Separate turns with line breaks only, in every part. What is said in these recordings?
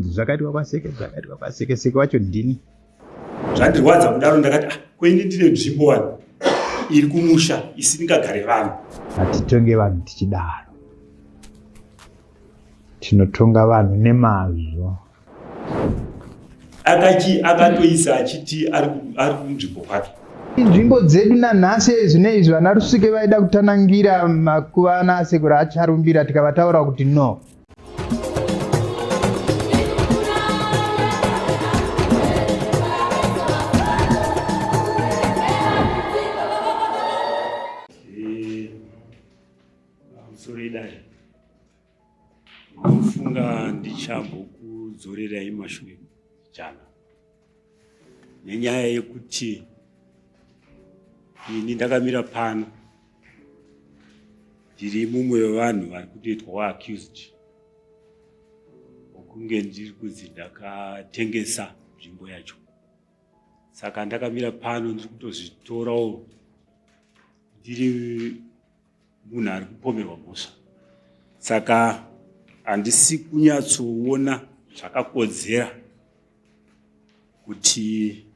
Zvakaitwa kwaSeke, zvakaitwa kwaSeke, Seke wacho ndini.
Zvandirwadza kudaro ndakati ah, ko ini ndine nzvimbo wani iri kumusha isingagare vanhu.
Hatitonge vanhu tichidaro. Tinotonga vanhu nemazvo.
Akachi akatoisa achiti ari ari kunzvimbo kwake.
Nzvimbo dzedu nanhasi zvine izvi vana Rusike vaida kutanangira makuva ana asekuru acharumbira tikavataura kuti no.
Pamusoro idare ndofunga ndichambokudzorerayi mashure jana nenyaya yekuti ini ndakamira pano Ndiri mumwe wevanhu vari kutoitwa waaccused wekunge ndiri kunzi ndakatengesa nzvimbo yacho. Saka ndakamira pano ndiri kutozvitorawo ndiri munhu ari kupomerwa mhosva. Saka handisi kunyatsoona zvakakodzera kuti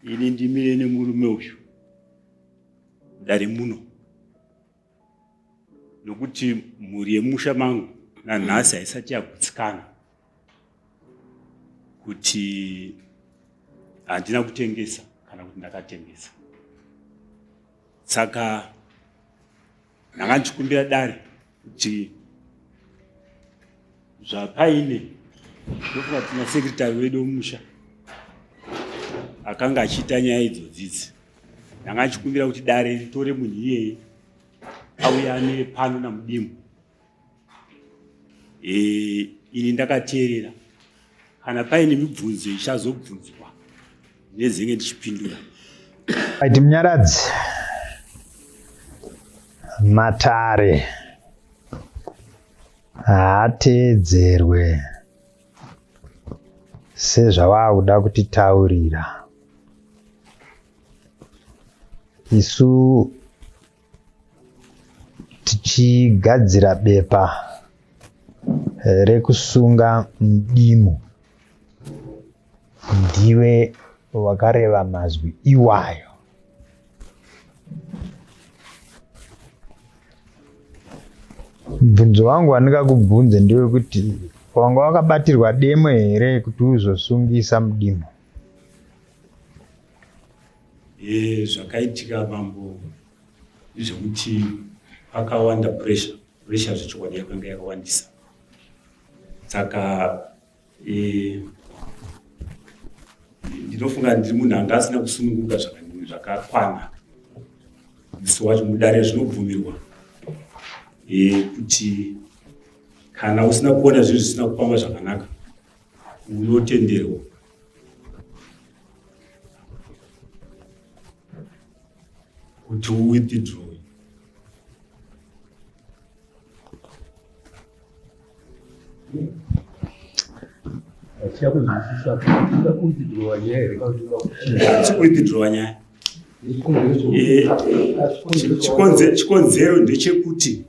Ini ndimire nemurume uyu mudare muno nokuti mhuri yemusha mangu nanhasi haisati yagutsikana kuti handina kutengesa kana kuti ndakatengesa. Saka ndanga ndichikumbira dare kuti zvapaine ndofunga tina sekretary wedu wemusha akanga achiita nyaya idzodzidzi ndanga ndichikumbira kuti dare ritore munhu iyeye auye amire pano namudimu e, ini ndakateerera kana paine mibvunzo ichazobvunzwa ndinezenge ndichipindura.
Right, Munyaradzi, matare haateedzerwe sezvawaakuda kutitaurira. Isu tichigadzira bepa rekusunga mudimu ndiwe wakareva mazwi iwayo. Mubvunzo wangu wandingakubvunze ndewekuti wanga wakabatirwa demo here kuti uzosungisa mudimu?
E, zvakaitika mambo ndezvekuti pakawanda pressure pressure zvechokwadi yakanga yakawandisa saka e, ndinofunga ndiri munhu anga asina kusununguka zvakakwana musi wacho mudare zvinobvumirwa e, kuti kana usina kuona zvinhu zvisina kufamba zvakanaka unotenderwa kuti uwithdraw Withdraw nyaya. Eh, chikonzero ndechekuti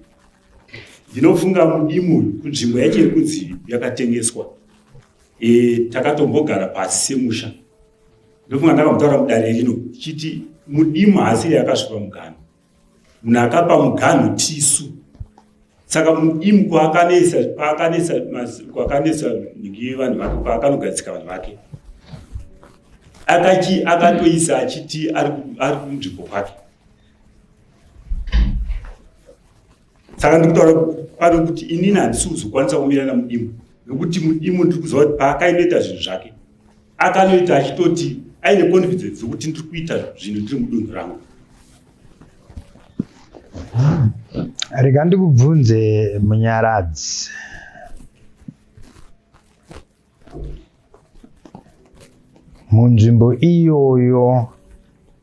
ndinofunga mudimu uyu kunzvimbo yacho iri kunzi yakatengeswa e, takatombogara pasi semusha ndofunga ndakamutaura mudare rino tichiti mudimu haasiri akasvipa muganhu munhu akapa muganhu tisu saka mudimu kwaakanetsa kwaakanetsa kwakanetsa nhingi vanhu vake kwaakanogadzika vanhu vake akachi akatoisa achiti ari kunzvimbo kwake Saka ndiri kutaura pano kuti inini handisi kuzokwanisa kumira naMudimu nekuti Mudimu ndiri kuziva kuti paakainoita zvinhu zvake akanoita achitoti aine confidence dzekuti ndiri kuita zvinhu ndiri mudunhu rangu.
Rega ndikubvunze Munyaradzi. Munzvimbo iyoyo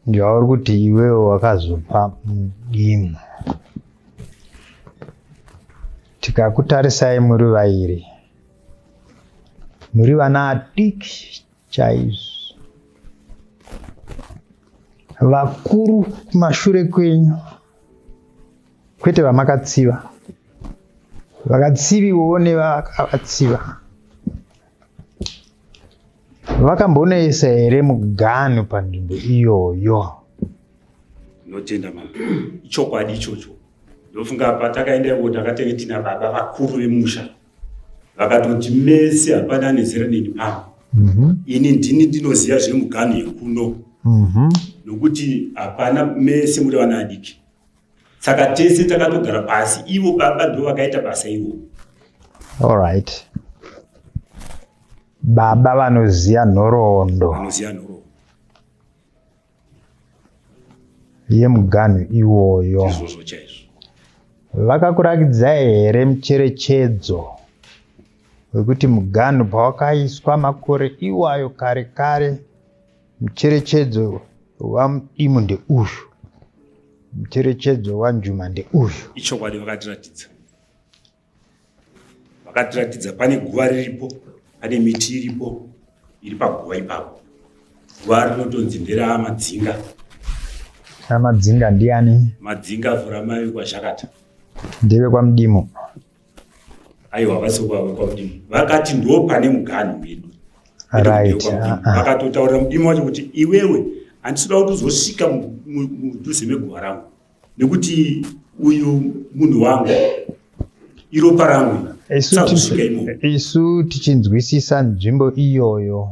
yauri kuti iwewe wakazopa mudimu, tikakutarisai muri vairi, muri vana adiki chaizvo, vakuru kumashure kwenyu kwete vamakatsiva vakatsiviwawo nevakavatsiva. Vakambonoisa here muganhu panzvimbo iyoyo?
Ndinotenda mama. Ichokwadi ichocho. Ndofunga patakaenda ikoko takatenge tina baba vakuru vemusha. Vakatoti mese hapana ane zera neni pano. Ini ndini ndinoziva zvemuganhu yekuno. Nokuti hapana mese muri vana vadiki. Saka tese takatogara pasi ivo baba ndo vakaita basa ivo.
All right. Baba vanoziva nhoroondo.
Vanoziva nhoroondo.
Yemuganhu iwoyo.
Izvozvo chaizvo.
Vakakurakidzai here mucherechedzo wekuti muganhu pawakaiswa makore iwayo kare kare mucherechedzo waMudimu ndeuyu, mucherechedzo waNjuma ndeuyu?
Ichokwadi vakatiratidza. Vakatiratidza pane guva riripo, pane miti iripo iri paguva ipapo. Guva rinotonzi nderaMadzinga.
Amadzinga ndiani?
Madzinga vhuramai kwaZhakata.
Ndeve kwaMudimu.
Aiwa havasi kwaMudimu. Vakati ndo pane muganhu wedu.
Right.
Vakatotaurira Mudimu wacho kuti iwewe handisida kuti uzosvika mudhuze meguva rangu. Nekuti uyu munhu wangu iropa rangu.
Isu tichinzwisisa nzvimbo iyoyo.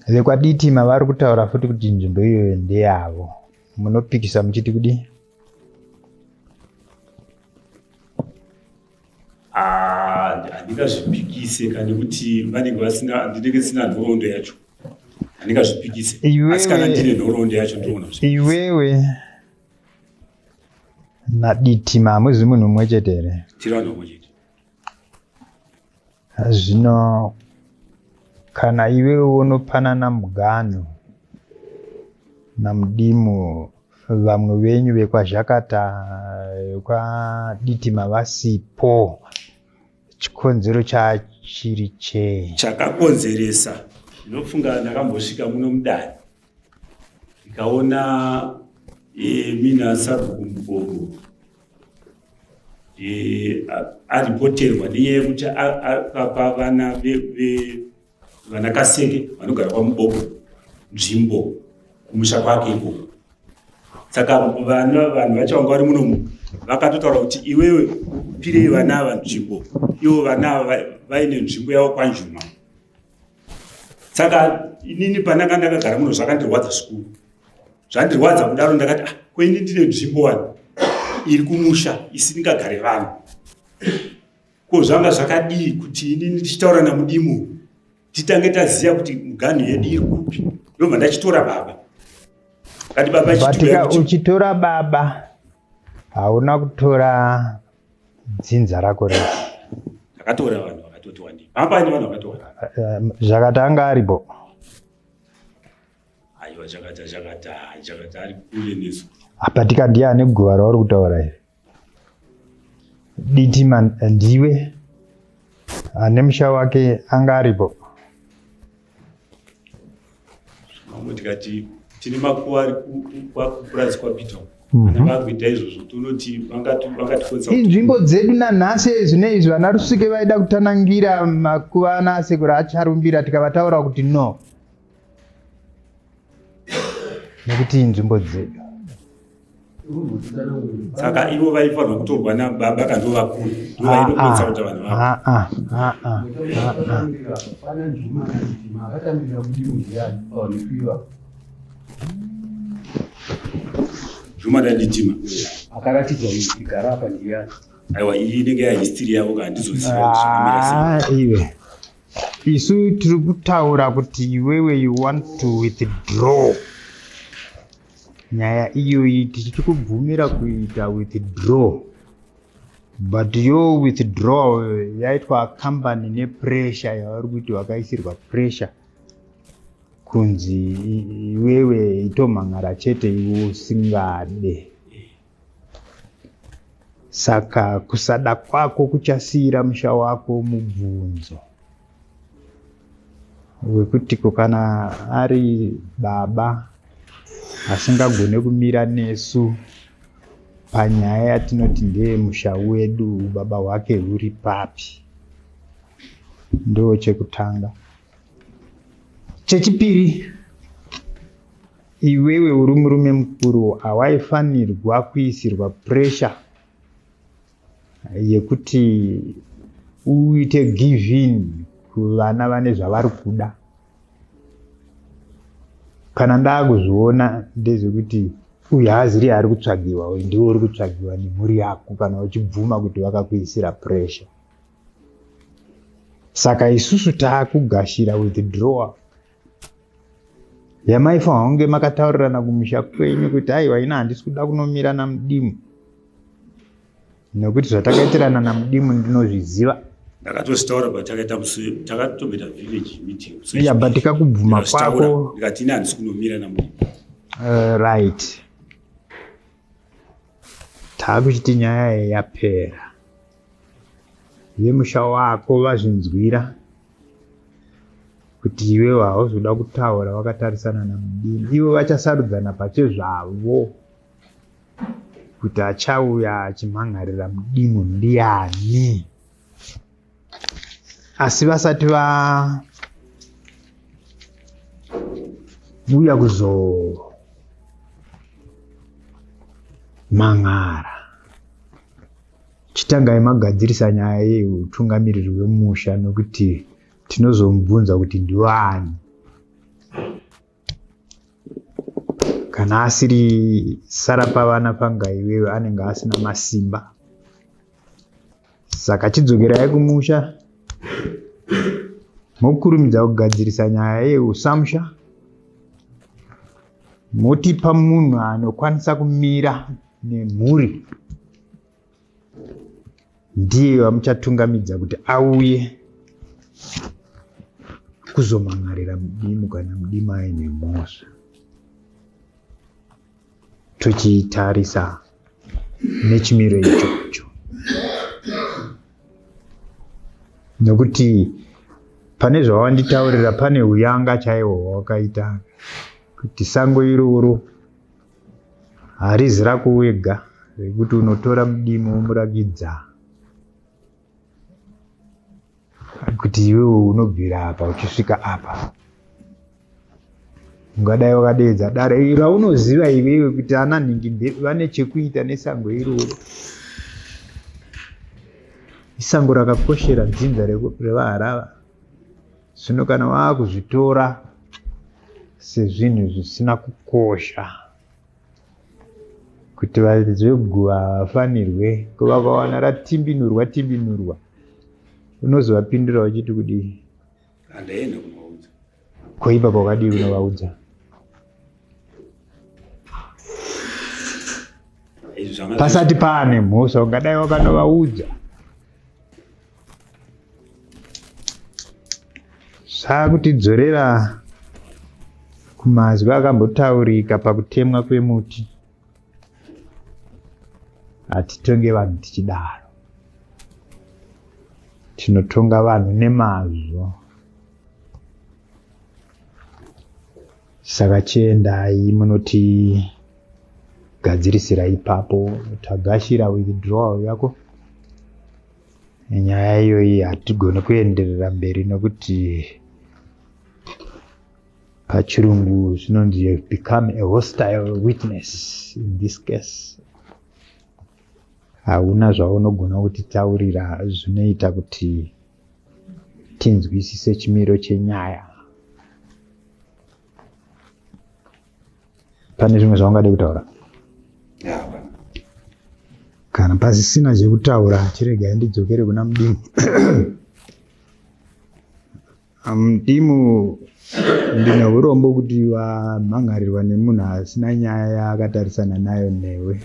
VekwaDitima vari kutaura futi kuti nzvimbo iyoyo ndeyavo. Munopikisa muchiti kudii?
Handingazvipikise ka nekuti vanenge vasina, ndinenge ndisina nhoroondo yacho. Handingazvipikise. Asi kana ndine nhoroondo yacho ndinoona kuzvipikisa.
Iwewe naDitima hamuzi munhu mumwe chete here?
Tiri vanhu vamwe chete.
Zvino kana iwewe unopanana muganhu naMudimu vamwe venyu vekwaZhakata vekwaDitima vasipo, chikonzero chachiri chei?
Chakakonzeresa, ndinofunga ndakambosvika muno mudare ndikaona mina sabhuku Mubobo aripoterwa nenyaya yekuti akapa vana vana Kaseke vanogara kwaMubobo nzvimbo kumusha kwake ikoko. Saka vana vanhu vacho vanga vari munomu vakatotaura kuti iwewe upirei vana ava nzvimbo, ivo vana ava vaine nzvimbo yavo kwaNjuma. Saka inini pandanga ndakagara muno zvakandirwadza zvikuru. Zvandirwadza kudaro ndakati ah, ko ini ndine nzvimbo wani iri kumusha isingagare vanhu. Ko zvanga zvakadii kuti inini ndichitaura naMudimu titange taziva kuti muganhu yedu iri kupi, ndobva ndachitora baba. Kati baba
chitora uchitora baba hauna kutora dzinza rako rese.
Ndakatora vanhu vakatoti wandei. Pamba pane vanhu vakatowanda.
Zvakatanga aripo.
Aiwa zvakata zvakata zvakata ari kure nesu.
Apa tikadiya ane guva rauri kutaura iri. Ditima ndiwe ane musha wake anga aripo.
Mamwe tikati tine makuva ari kupurazi kwaPeter. Kana vakuita izvozvo tonoti vangatikonzera.
Inzvimbo dzedu nanhasi zvine izvi vana Rusike vaida kutanangira makuva ana asekuru acharumbira tikavataura kuti no. Nekuti inzvimbo dzedu.
Saka ivo vaifanirwa kutorwa nababa kana ndivo vakuru ndivo vainokwanisa kuita vanhu vavo. Juma ndanditima
akaratidzwa igara apa ndiyani?
Aiwa iyi inenge yahistory yavo ka handizoziva kuti zvakamira sei.
Iwe isu tiri kutaura kuti iwewe you want to withdraw nyaya iyoyi tichikubvumira kuita withdraw but yo withdraw yaitwa company nepressure yavari kuti wakaisirwa pressure kunzi iwewe itomhan'ara chete iwe usingade. Saka kusada kwako kuchasiira musha wako mubvunzo wekuti ko kana ari baba asingagone kumira nesu panyaya yatinoti ndeye musha wedu, ubaba hwake huri papi? Ndo chekutanga. Chechipiri, iwewe uri murume mukuru, hawaifanirwa kuisirwa pressure yekuti uite give in kuvana vane zvavari kuda. Kana ndakuzviona ndezvekuti uyu haaziri ari kutsvagiwa, uyu ndiwe uri kutsvagiwa nemhuri yako kana uchibvuma kuti vakakuisira pressure. Saka isusu taakugashira withdrawal yamaifanira kunge makataurirana kumusha kwenyu kuti aiwa ina handisi kuda kunomira naMudimu nekuti zvatakaitirana naMudimu ndinozviziva.
Ndakatozvitaura patakaita musi takatomboita village meeting.
Ya, but tikakubvuma kwako
ndikati ini handisi kunomira naMudimu.
Right, taakuchiti nyaya iyi yapera, yemusha wako vazvinzwira kuti iwewe hauzoda kutaura wakatarisana naMudimu. Ivo vachasarudzana pachezvavo kuti achauya achimhan'arira Mudimu ndiani, asi vasati vauya kuzomhan'ara, chitangai magadzirisa nyaya yeutungamiriri hwemusha, nekuti tinozomubvunza kuti ndiwani. Kana asiri sarapavana panga iwewe, anenge asina masimba. Saka chidzokerai kumusha, mokurumidza kugadzirisa nyaya yeusamusha, motipa munhu anokwanisa kumira nemhuri, ndiye wamuchatungamidza kuti auye kuzomhan'arira Mudimu kana Mudimu aine mhosva. Tochitarisa nechimiro ichocho, nekuti pane zvawanditaurira pane uyanga chaihwo hwawakaita kuti sango iroro harizi rako wega, rekuti unotora Mudimu womurakidza kuti iwewe unobvira apa uchisvika apa. Ungadai wakadeedza dare raunoziva iwewe kuti ana nhingi vane chekuita nesango iroro. Isango rakakoshera dzinza revaHarava. Zvino kana waakuzvitora sezvinhu zvisina kukosha, kuti varidzi veguva havafanirwe ko vakawana ratimbinurwa timbinurwa, unozovapindura uchiti kudii?
Handaenda kunovaudza.
Ko ipapo wakadii kunovaudza?
Izvi zvanga
Pasati paane mhosva, ungadai wakanovaudza. Zvakutidzorera kumazwi akambotaurika pakutemwa kwemuti. Hatitonge vanhu tichidaro, tinotonga vanhu nemazvo. Saka chiendai munotigadzirisira ipapo. Tagashira withdrawal yako. Nyaya iyoyi hatigoni kuenderera mberi nekuti pachirungu zvinonzi you have become a hostile witness in this case. Hauna zvaunogona kutitaurira zvinoita kuti tinzwisise chimiro chenyaya. Pane zvimwe zvaungade kutaura? Kana pasisina chekutaura, chiregai ndidzokere kuna Mudimu. Mudimu, ndine urombo kuti wamhangarirwa nemunhu asina nyaya yaakatarisana nayo newe.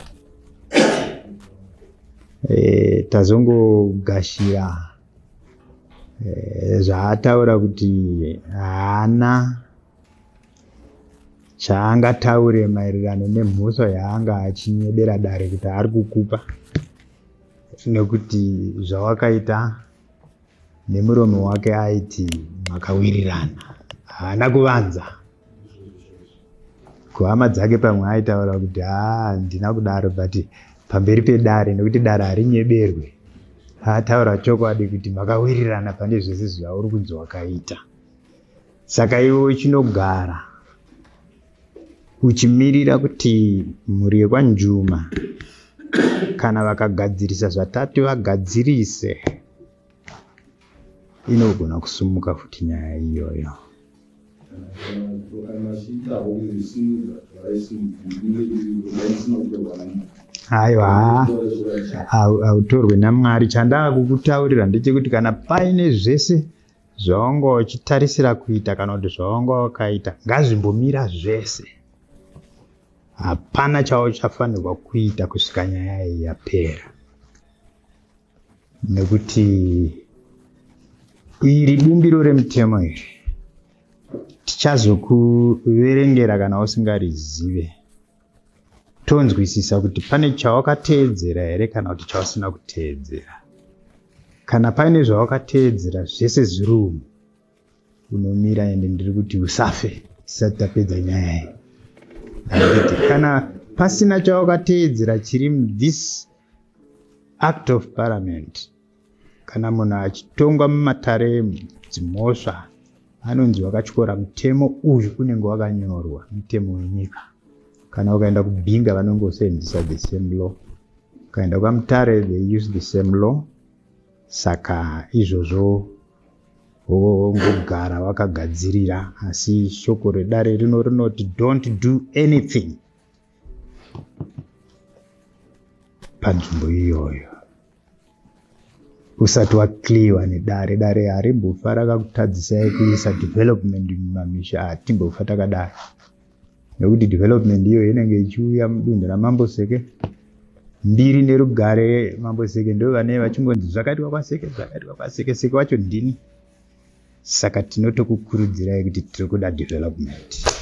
Tazongogashira zvaataura kuti haana chaangataure maererano nemhosva yaanga achinyebera dare kuti ari kukupa, nekuti zvawakaita nemuromo wake aiti makawirirana, haana kuvanza kuhama dzake. Pamwe aitaura kuti haa, handina kudaro, but pamberi pedare, nekuti dare harinyeberwe. Ataura chokwadi kuti makawirirana pane zvese zvauri kunzi wakaita. Saka iwe uchinogara uchimirira kuti mhuri yekwaNjuma kana vakagadzirisa zvatati vagadzirise inogona kusumuka futi nyaya iyoyo. Aiwa, hautorwe naMwari. Chandava kukutaurira ndechekuti kana paine zvese zvawanga uchitarisira kuita kana kuti zvawanga wakaita ngazvimbomira zvese. Hapana chauchafanirwa kuita kusvika nyaya iyi yapera. Nekuti iri bumbiro remutemo iri tichazokuverengera kana usingarizive tonzwisisa kuti pane chawakateedzera here kana kuti chausina kuteedzera. Kana paine zvawakateedzera zvese zviri umu unomira ende ndiri kuti usafe tisati tapedza nyaya iyi. Handiti kana pasina chawakateedzera chiri this act of parliament kana munhu achitongwa mumatare dzimhosva anonzi wakatyora mutemo uyu unenge wakanyorwa mutemo wenyika kana ukaenda kubhinga vanongosenzesa the same law ukaenda kwamutare they use the same law saka izvozvo wongogara wakagadzirira asi shoko redare rino rinoti don't do anything panzvimbo iyoyo usati waclearwa nedare. Dare harimbofa rakakutadzisai kuisa development mumamisha, hatimbofa takadaro nekuti development iyoyo inenge ichiuya mudunhu ramambo Seke. Mbiri nerugare mambo Seke ndo vane vachingonzi zvakaitwa kwaSeke, zvakaitwa kwaSeke, Seke wacho ndini. Saka tinotokukurudzirai kuti tiri kuda development.